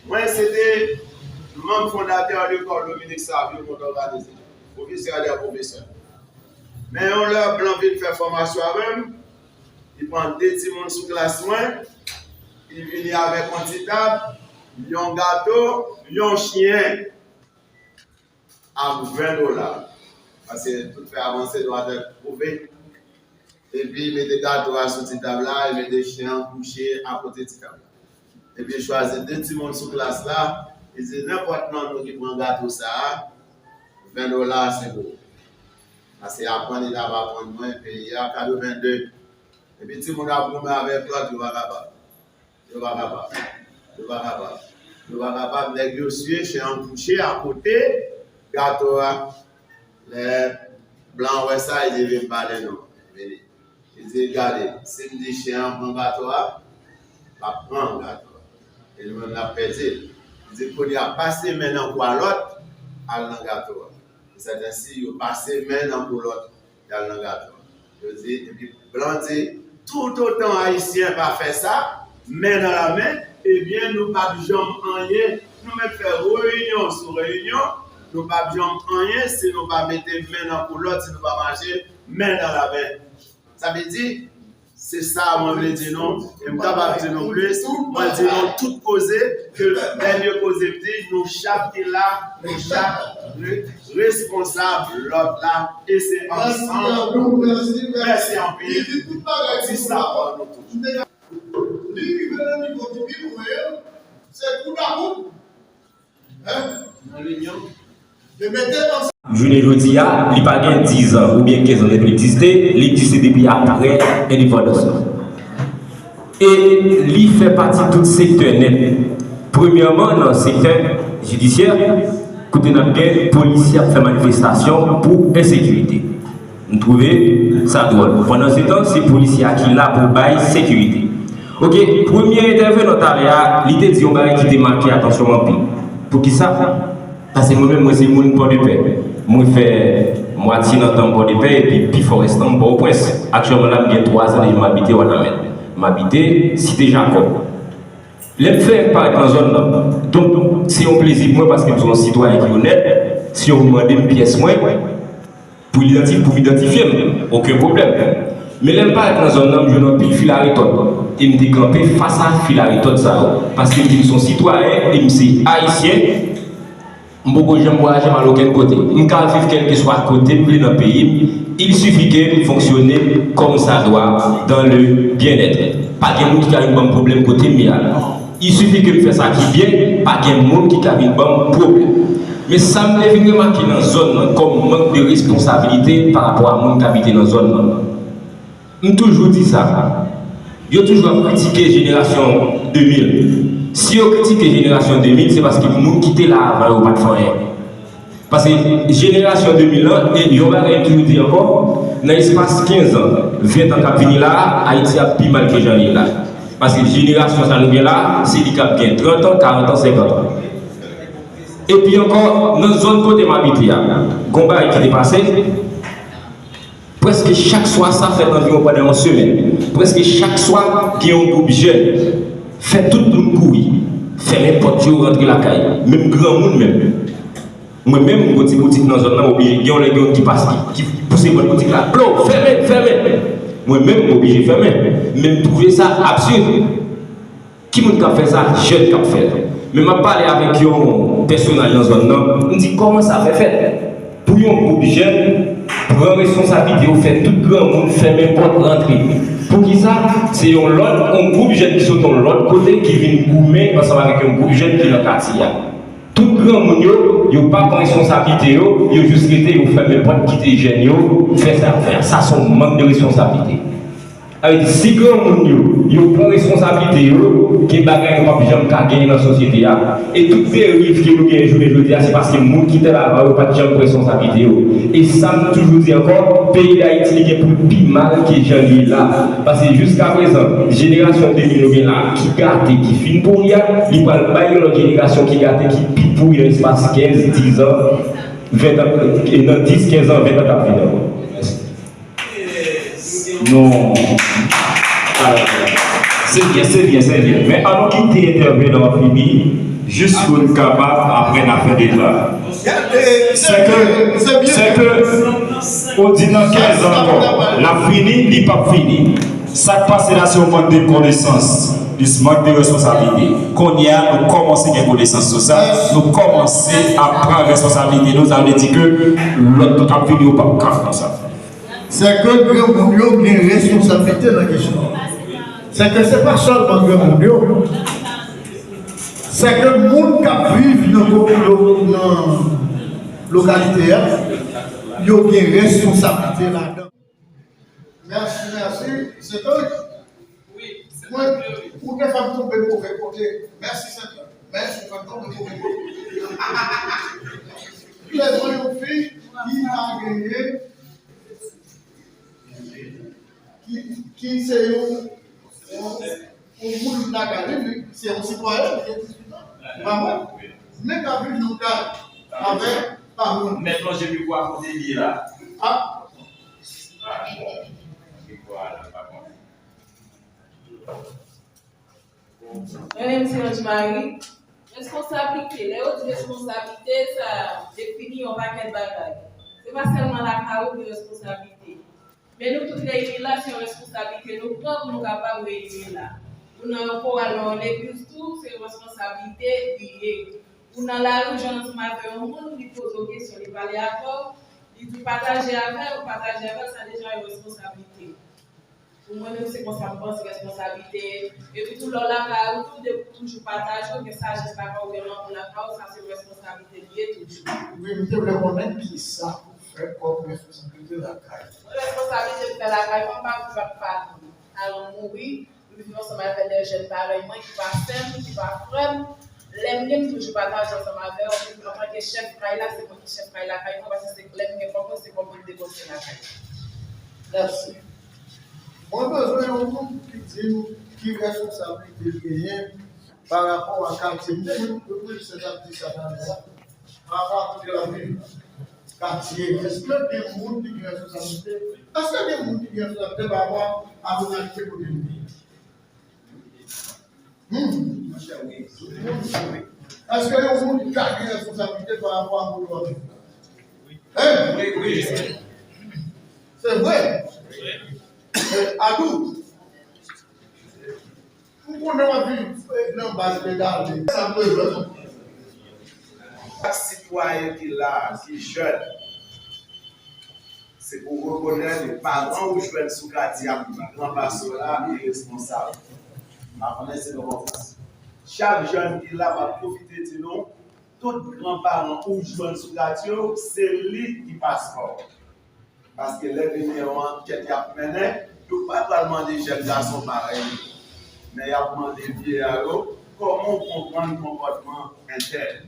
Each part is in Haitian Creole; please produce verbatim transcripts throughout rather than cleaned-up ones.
Mwen, se te manm fondatè lekòl Dominique Savio mwen t òganize. Pwofesè de pwofesè. Men yon lè, blan vin fè fòmasyon avè m, li pran de timoun sou klas mwen, li vini avèk yon ti tab, yon gato, yon chen ak ven dola. Paske tout fè avanse dwa tèt pwouve. Epi mete gato a sou ti tab la, e mete chen an kouche akote ti tab la. Epi chwazi de timoun sou klas la, li di, nenpòt nan nou ki pran gato sa a, ven dola se pou ou. Paske aprann li t ap aprann mwen peyi a, katreven de. Epi timoun ap goumen avèk lòt, yo pa kapab. Yo pa kapab. Yo pa kapab. Yo pa kapab. Nèg yo siye, chen an kouche akote gato a. Lè blan wè sa, li di, vin pale non. Vini. Li di, gade, si m di chen an pran gato a, l ap pran gato a. E nou menm n ap pèdi l. Li di, kounye a, pase men nan kou a lòt, al nan gato a. E sèten si yo pase men nan kou lòt, y al nan gato a. Yo di, epi blan di, toutotan Ayisyen pa fè sa, men nan lamen, ebyen, nou p ap janm anyen. Nou mèt fè reyinyon sou reyinyon, nou p ap janm anyen si nou pa mete men nan kou lòt, si nou pa mache men nan lamen. Sa vle di, se sa mwen vle di nou, e m kapab di nou plis, mwen di nou tout koze, ke dènye koze m di, nou chak ki la, nou chak re-, responsab lòt la, e se ansanm. Mèsi anpil. Ti sa pou nou tout. Li rive nan nivo ki pi lwen, se kout a kout. Jounen jodi a, li pa gen diz an oubyen kenz an depi l egziste, li egziste depi apre endepandans lan. E li fè pati tout sektè nèt. Premyèman, nan sektè jidisyè, kote n ap gen polisye ap fè manifestasyon pou ensekirite. M twouve sa dwòl. Pandansetan, se polisye a ki la pou bay sekirite. Oke, premye entèvenan talè a, li te di yon bagay ki te make atansyon m anpil. Poukisa? Paske mwen menm, mwen se moun Pòdepè. Mwen fè mwatye nan tan m Pòdepè epi pi fò rès tan m Pòtoprens. Aktyèlman la, m gen twa zan deja m abite Wanament. M abite Site Jakòb. Lè m fè parèt nan zòn nan, donk, se yon plezi pou mwen paske m se yon sitwayen ki onèt. Si yo mande m pyès mwen, pou idanti-, pou idantifye m, okenn pwoblèm. Men lè m parèt nan zòn nan, m jwenn anpil fil a retòt. E m te kanpe fas a fil a retòt sa yo. Paske m di m se yon sitwayen e m se Ayisyen, m poko janm vwayaje m al okenn kote. M ka viv kèlkeswa kote m vle nan peyi m, il suffit que m fonksyone comme ça doit dans le bien-être. Pa gen moun ki ka vin ban m pwoblèm kote m ye a. Il suffit que m fè sa ki byen, pa gen moun ki ka vin ban m pwoblèm. Men sa m te vin remake nan zòn nan kòm mank de responsabilite pa rapò a moun k abite nan zòn nan. M toujou di sa. Yo toujou ap kritike jenerasyon de mil. Si yo kritike jenerasyon de mil, se paske moun ki te la avan yo pa t fè anyen. Paske jenerasyon de mil lan, e yon bagay m toujou di ankò, nan espas kenz an, ven an k ap vini la a, Ayiti ap pi mal ke jan li ye la. Paske jenerasyon sa nou gen la, se li k ap gen trant an, karant an, senkant an. Epi ankò, nan zòn kote m abite a, gon bagay ki te pase, prèske chak swa, sa fèt anviwon pandan yon semèn, prèske chak swa, gen yon gwoup jèn, fè tout moun kouri, fèmen pòt yo, rantre lakay, menm granmoun menm. Mwen menm, m gon ti boutik nan zòn nan, m oblije, gen yon lè gen youn ki pase, ki, ki pouse pòt boutik la, blo, fèmen, fèmen. Mwen menm, m oblije fèmen. Men m twouve sa absid. Ki moun k ap fè sa? Jèn k ap fè l. Men m ap pale avèk yon pèsonaj nan zòn nan, m di, kòman sa fè fèt? Pou yon gwoup jèn pran responsablite yo, fè tout granmoun fèmen pòt, rantre. Poukisa? Se yon lòt, yon gwoup jèn ki sot yon lòt kote ki vin goumen ansanm avèk yon gwoup jèn ki nan katye a. Tout granmoun yo, yo pa pran responsablite yo, yo jis rete, yo fèmen pòt, kite jèn yo fè sa y ap fè a. Sa se yon mank de responsablite. Sa vle di, si granmoun yo, yo pran responsablite yo, gen bagay yo p ap janm ka genyen nan sosyete a. E tout deriv ke nou genyen jounen jodi a, se paske moun ki te la avan yo pa t janm pran responsablite yo. E sa m toujou di ankò, peyi Dayiti, li gen pou l pi mal ke jan li ye la. Paske jiskaprezan, jenerasyon de mil nou gen la, ki gate, ki fin pouri a, li pral bay yon lòt jenerasyon ki gate, ki pi pouri nan espas kenz, diz an, ven an, e nan dis, kenz an, ven an k ap vini ankò. Mèsi. Non. Alò, se byen, se byen, se byen. Men ann nou kite entèvenan an fini. Jis pou n kapab aprann afè deba. Sèke, sèke, ou di nan kenz an ankò, l ap fini, li p ap fini. Sa k pase la, se yon mank de konesans, plis mank de responsablite. Kounye a, nou kòmanse gen konesans sou sa, nou kòmanse ap pran responsablite nou, sa vle di ke lòt k ap vini yo p ap ka fè sa. Sèke granmoun yo gen responsablite nan kesyon an. Sèke se pa sèlman granmoun yo. Sèke moun k ap viv nan ko-, lo-, nan lokalite a, yo gen responsablite ladan. Mèsi, mèsi, Sentrik. Mwen, ou te fè m tonbe move kote. Mèsi, Sentrik. Mèsi, ou fè m tonbe move kote. Lè mwen yon fi ki pa genyen, ki, ki se yon, yon, yon moun lakay li, li, se yon sitwayen, li gen dizuit an. Pa vre? Men k ap viv nan kay avèk pa moun. Mèt lonje mikwo a kote li ye la. Ah. Ah, mikwo a la, pa bon. Mwen menm se Ange Marie. Responsablite, lè yo di responsablite, sa defini yon pakèt bagay. Se pa sèlman lakay ou gen responsablite. Men nou tout reyini la, se yon responsablite nou pran pou nou kapab reyini la. Ou nan yon koral, nan yon legliz tou, se yon responsablite li ye. Ou nan lari, ou jwenn ansanm avè yon moun, li poze w kesyon, li pale avè w, li di w pataje avè l, ou pataje avè l, sa deja yon responsablite. Pou mwen menm, se konsa m panse responsablite. Epi tou, lè w lakay ou tou, depi w toujou pataje, w gen sajès lakay ou, gen lanmou lakay ou, sa se yon responsablite li ye toujou. Wi, m te vle konnen kisa pou fè kòm responsablite lakay. Mwen, responsablite m fè lakay mwen, m pa viv ak paran m. Paran m mouri, m viv ansanm avèk de jèn parèy mwen ki pa sè m, ki pa frè m. Lè m gen, m toujou pataje ansanm avè yo. Antanke chèf kay la, se mwen ki chèf kay lakay mwen, paske se lè m gen kòb mwen, se kòb mwen m depanse lakay. Mèsi. Mwen bezwen yon moun ki di m ki responsablite l genyen pa rapò a katye. M te jwenn yon pwofesè k ap di sa talè a. Pa rapò a kote l ap viv. Katye. Èske gen moun ki gen responsablite? Èske gen moun ki gen responsablite pa rapò a lokalite kote l ye? Hmm. Èske yon moun ka gen responsablite pa rapò a moun yo ap viv la? Hein? Wi, wi. Se vre. Eh, Adou, m konnen w ap viv, eh, nan baz pedale. Sa m bezwen. Chak sitwayen ki la, ki jèn, se pou rekonèt li, paran ou jwenn sou katye a, gran pastè la, li responsab. M pa konnen si nou konprann. Chak jèn ki la, m ap pwofite di nou, tout gran paran ou jwenn sou katye w, se li ki pastè w. Paske lè vini yon ankèt y ap mennen, yo pa pral mande jèn gason parèy li. Men y ap mande vye a yo, kòman w konprann konpòtman entèl?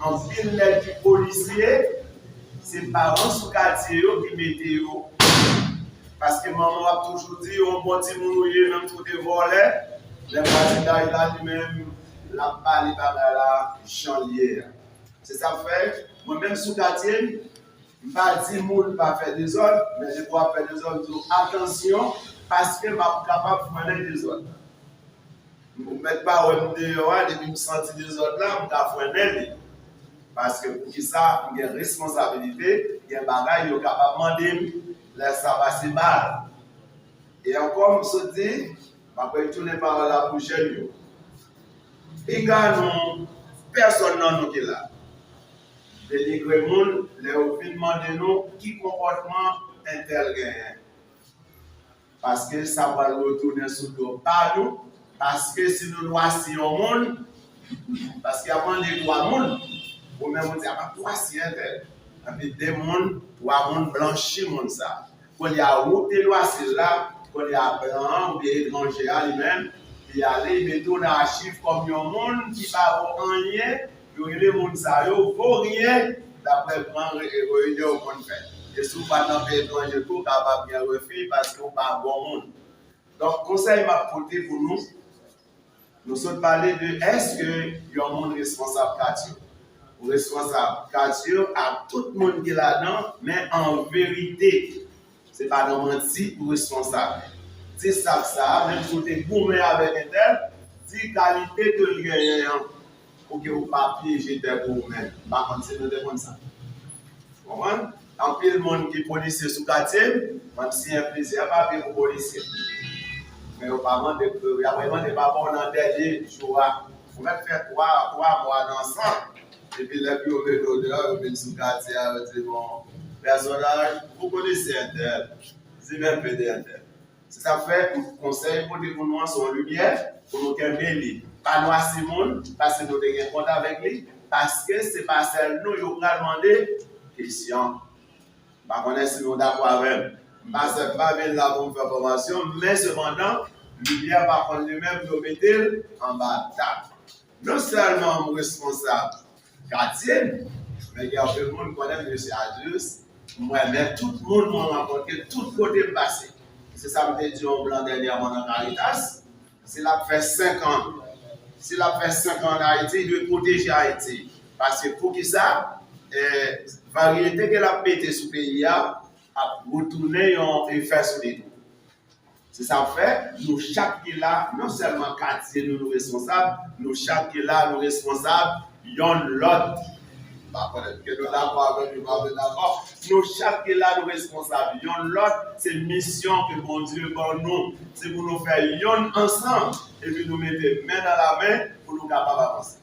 Anpil nèg ki polisye, se paran sou katye yo ki mete yo. Paske manman w ap toujou di, yon bon timoun ou ye, menm si w te vòlè, lè vwazinaj la, li menm, l ap pale bagay la jan l ye a. Se sa k fè, mwen menm sou katye m, m pa di moun pa fè dezòd, men depi w ap fè dezòd, m di w, atansyon, paske m ap kapab frennen dezòd. Ou mèt pa wè m deyò a, depi m santi dezòd la, m ka frennen li. Paske poukisa? M gen responsabilite, gen bagay yo kapab mande m, lè sa pase mal. E ankò, m sot di, m ap retounen pawòl la pou jèn yo. Piga nou, pèsòn nan nou ki la, denigre moun lè yo vin mande nou ki konpòtman entèl genyen. Paske sa pral retounen sou do pa nou. Paske si nou dwasi yon moun, paske y ap mande dwa moun, ou menm ou di, "A, m ap dwasi entèl." Epi de moun, twa moun blanchi moun sa. Kounye a, ou te dwasi l la, kounye a, blan an oubyen etranje a, li menm, li ale, li mete w nan achiv kòm yon moun ki pa vo anyen, yo rele moun sa yo voryen, daprè gran re-, reyinyon yo konn fè. E si w pa nan peyi etranje tou, w kapab gen refi paske w pa bon moun. Donk, konsèy m ap pote pou nou, nou sot pale de èske yon moun responsab katye w. Ou responsab katye w ak tout moun ki ladan, men an verite, se pa nan manti ou responsab. Di sa k sa a, menm si w te goumen avèk entèl, di kalite ke l genyen an. Pou ke ou pa pyeje tèt ou menm. M pa konn si nou te konn sa. Konprann? Anpil moun ki polisye sou katye m, mwen m siyen plizyè papye pou polisye. Men yo pa mande, y ap remande pa ba w nan dènye jou a. Ou mèt fè twa, twa mwa nan san. Epi lè pou yo mete w deyò, yo vin sou katye a, yo di, bon, pèsonaj, vous connaissez un tel, di men pe de un tel. Se sa k fè konsèy m pote pou nou an se yon limyè pou nou kenbe li. Pa nwasi moun, paske nou te gen kont avèk li, paske se pa sèl nou yo pral mande kesyon. M pa konnen si nou dakò avè m. M pa sèl pa vin la pou m fè fòmasyon, men sepandan, limyè pa konn li menm yo mete l anba tab. Non sèlman m responsab katye m, men gen anpil moun konnen m, mesye Adjus, m renmen tout moun mwen rankontre tout kote m pase. Se sa m te di yon blan dènyèman nan Caritas, si l ap fè senk an, si l ap fè senk an ann Ayiti, li dwe pwoteje Ayiti. Paske poukisa? Eh, varyete ke l ap mete sou peyi a ap retounen yon efè sou li tou. Se sa k fè, nou chak ki la, non sèlman katye nou, nou responsab, nou chak ki la, nou responsab yonn lòt. M pa konnen ke nou dakò avè m, nou pa vle dakò. Nou chak ki la, nou responsab yonn lòt. Se misyon ke Bondye ban nou. Se pou nou fè yonn ansanm. Epi nou mete men nan lamen pou nou kapab avanse.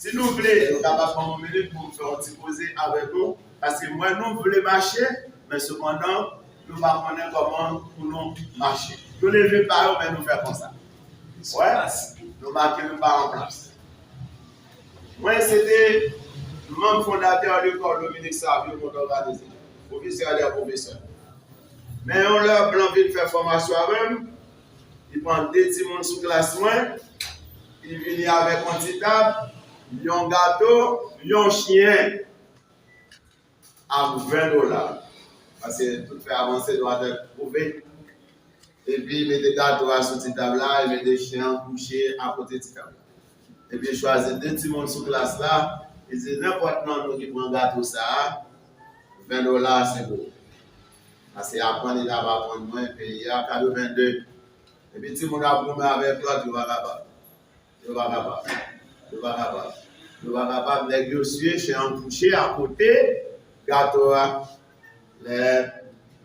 Si nou vle, nou kapab ban m yon minit pou m fè yon ti koze avèk nou, paske m wè nou vle mache, men sepandan, nou pa konnen kòman pou nou mache. Yo leve pa yo, men nou fè konsa. Wè, nou make nou pa an plas. Mwen, se te manm fondatè lekòl Dominique Savio mwen t òganize. Pwofesè dè pwofesè. Men yon lè blan vin fè fòmasyon avè m, li pran de timoun sou klas mwen, li vini avèk yon ti tab, yon gato, yon chen ak ven dola. Paske tout fè avanse dwa tèt pwouve. Epi mete gato a sou ti tab la, e mete chen an kouche akote ti tab la. Epi chwazi de timoun sou klas la, li di nenpòt nan nou ki pran gato sa a, ven dola se pou ou. Paske aprann li t ap aprann mwen peyi a, katreven de. Epi timoun ap goumen avèk lòt, yo pa kapab. Yo pa kapab. Yo pa kapab. Yo pa kapab. Nèg yo siye, chen an kouche akote gato a. Lè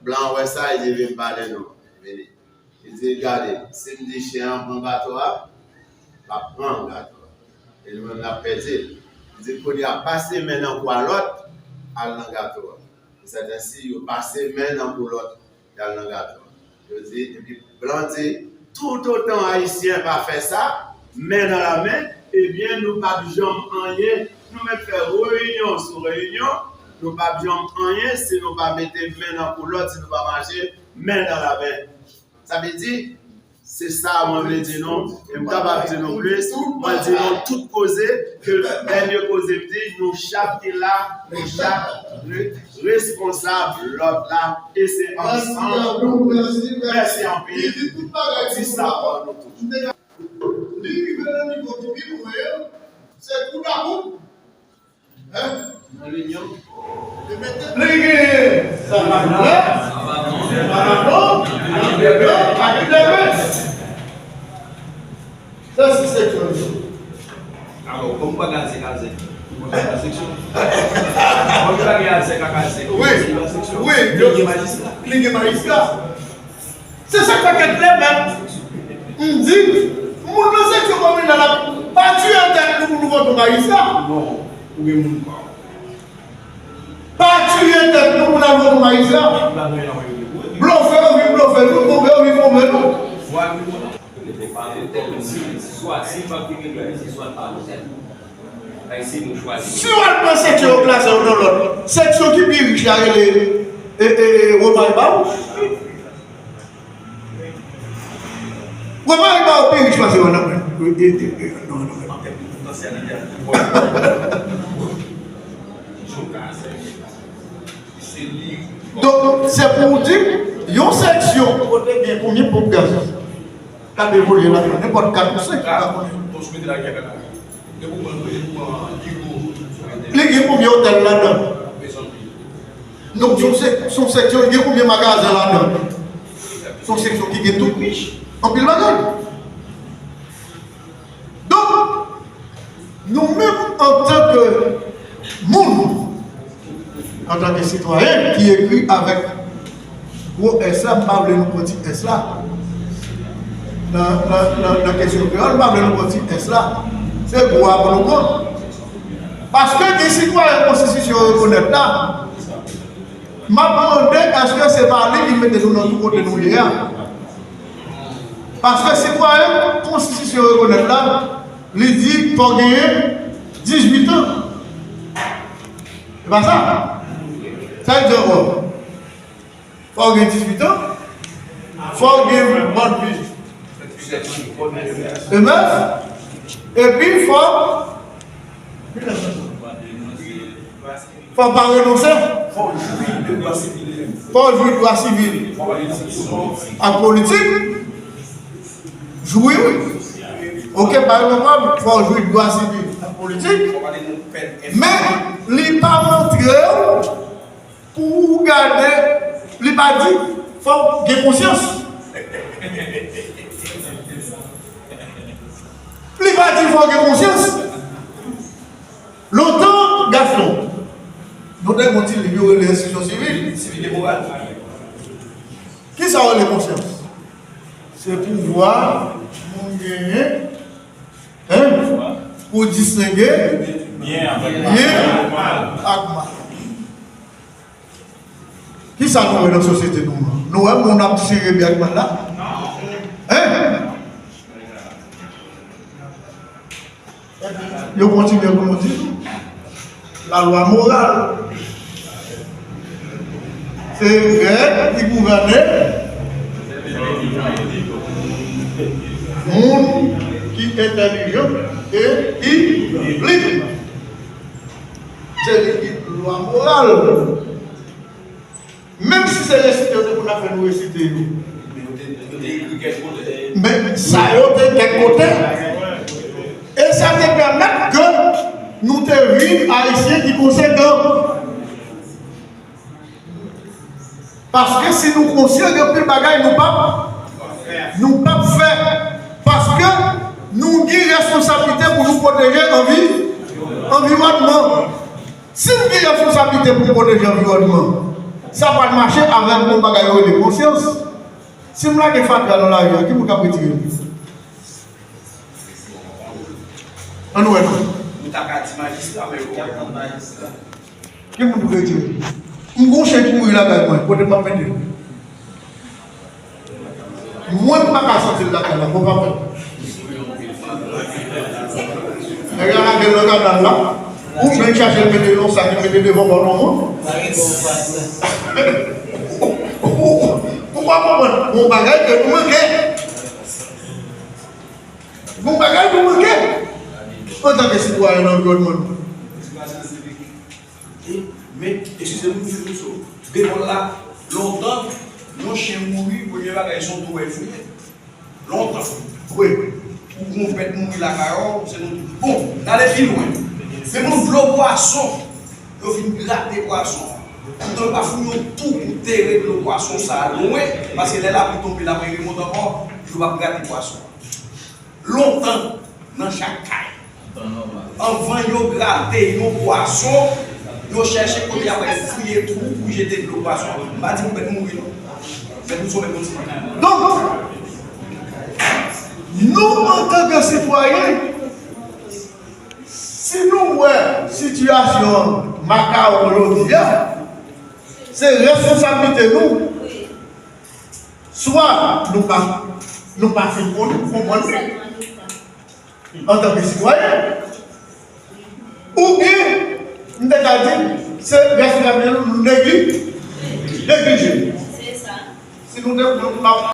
blan wè sa, li di, vin pale non. Vini. Li di, gade, si m di chen an pran gato a, l ap pran gato a. E nou menm n ap pèdi l. Li di, kounye a, pase men nan kou a lòt, al nan gato a. Sèten si yo pase men nan kou lòt, y al nan gato a. Yo di, epi blan di, toutotan Ayisyen pa fè sa, men nan lamen, ebyen, nou p ap janm anyen. Nou mèt fè reyinyon sou reyinyon, nou p ap janm anyen si nou pa mete men nan kou lòt, si nou pa mache men nan lamen. Sa vle di, se sa mwen vle di nou, e m kapab di nou plis, mwen di nou tout koze, ke dènye koze m di, nou chak ki la, nou chak re-, responsab lòt la, e se ansanm. Mèsi anpil. Ti sa pou nou tout. Li rive nan nivo ki pi lwen, se kout a kout. Hein? Nan linyon. Li gen sa pa nou la, sa pa nou, sa pa nou, sa pa nou. Sa se seksyon li. Alò, kòm ou pa gen azèk, azèk, ou pa gen seksyon. Kòm ou pa gen azèk ak azèk, wi, ou pa gen seksyon. Wi, li gen majistra. Li gen majistra. Se sa k fè ke klè mèt m di, moun nan seksyon kominal la, pa tiye tèt nou pou nou vote yon majistra. Non, ou gen moun pa w. Pa tiye tèt nou pou n al vote yon majistra. Blofè yo vin blofè nou, twonpe yo vin twonpe nou. Si w al pran seksyon yo klase yo nan lòd, seksyon ki pi rich la rele, e, e, e, Romain Baou. Romain Baou pi rich pase yo nan, e, e, e, e, non, non, non. Donk, se pou w di, yon seksyon kote gen konbyen ponp gaz? K ap evolye ladan, nenpòt kat ou senk ou ka konnen. Li gen konbyen otèl ladan? Donk, se yon se-, se yon seksyon ki gen konbyen magazen ladan? Se yon seksyon ki gen tout, anpil bagay. Donk, nou menm, Antanke moun, antanke sitwayen ki ekri avèk gwo S la, m pa vle nou pran ti S la. Nan, nan, nan, nan kesyon kreyòl, m pa vle nou pran ti S la. Se gwo a pou nou pran. Paske gen sitwayen konstitisyon rekonèt la, m ap mande èske se pa li ki mete nou nan tou kote nou ye a. Paske sitwayen konstitisyon rekonèt la, li di fò genyen dizuit an. Se pa sa? Sa l di ankò? Fò w gen dizuit an, fò w gen bòn vi, e mès, epi fò, fò w pa renonse, fò w jwi dwa sivil ak politik, jwi wi. Oke, pa gen pwoblèm, fò w jwi dwa sivil ak politik, men li pa montre w pou w gade, li pa di fò w gen konsyans. Li pa di fò w gen konsyans. Lontan, Gaston, nou te gen yon ti liv yo rele enstriksyon sivil, sivil e moral. Kisa w rele konsyans? Se pouvwa moun genyen, en, pou distenge byen ak mal. Kisa nou wè nan sosyete nou an? Nou wè moun ap tire byen ak mal la? En? Yo kontinye pou nou di lalwa moral. Se règ ki gouvène moun ki entèlijan e ki lib. Se li ki lwa moral. Menm si se resite yo te konn ap fè nou resite yo. Men sa yo te kèk kote. E sa te pèmèt ke nou te vin Ayisyen ki konsekan. Paske si nou konsyan, gen anpil bagay nou p ap, nou p ap fè. Paske nou gen responsablite pou nou pwoteje anvi, anviwònman. Si m gen responsablite pou m pwoteje anviwònman, sa pral mache avèk yon bagay yo rele konsyans. Si m lage fatra nan lari a, ki moun k ap retire l? Ann wè non. Ou ta ka di majistra, men ou pa konn majistra. Ki moun pou retire? M gon chen ki mouri lakay mwen, kote m ap mete l? Mwen m pa ka soti l lakay la, bon papa. Nèg la lage l nan kanal la, ou menm chache l mete l nan sak, li mete devan kò l yon moun. Ou pa konprann? Gon bagay ke nou manke. Gon bagay nou manke antanke sitwayen nan anviwònman nou. E, men, eskize m, m sou bemòl la, lontan, yon chen mouri, premye bagay, se yon twou w fouye. Lontan. Wi. Ou gon bèt mouri lakay ou, se nou. Bon, n ale pi lwen. Men bon, dlo pwason, yo fin grate pwason an. Poutan yo pa foun yon twou pou tere dlo pwason sa a lwen, paske lè lapli tonbe, lapli remonte ankò, yo p ap grate pwason an. Lontan, nan chak kay, anvan yo grate yon pwason, yo chèche kote y ap al fouye twou pou jete dlo pwason an. M pa di pou bèt mouri non. Bèt mouri se yon bèt mouri. Donk, nou antanke sitwayen, si nou wè sitiyasyon an makawon jodi a, se responsablite nou. Swa nou pa, nou pa fin konn, konprann li antanke sitwayen, oubyen, m te ka di, se responsablite nou, nou negli-, neglije. Si nou te, nou pa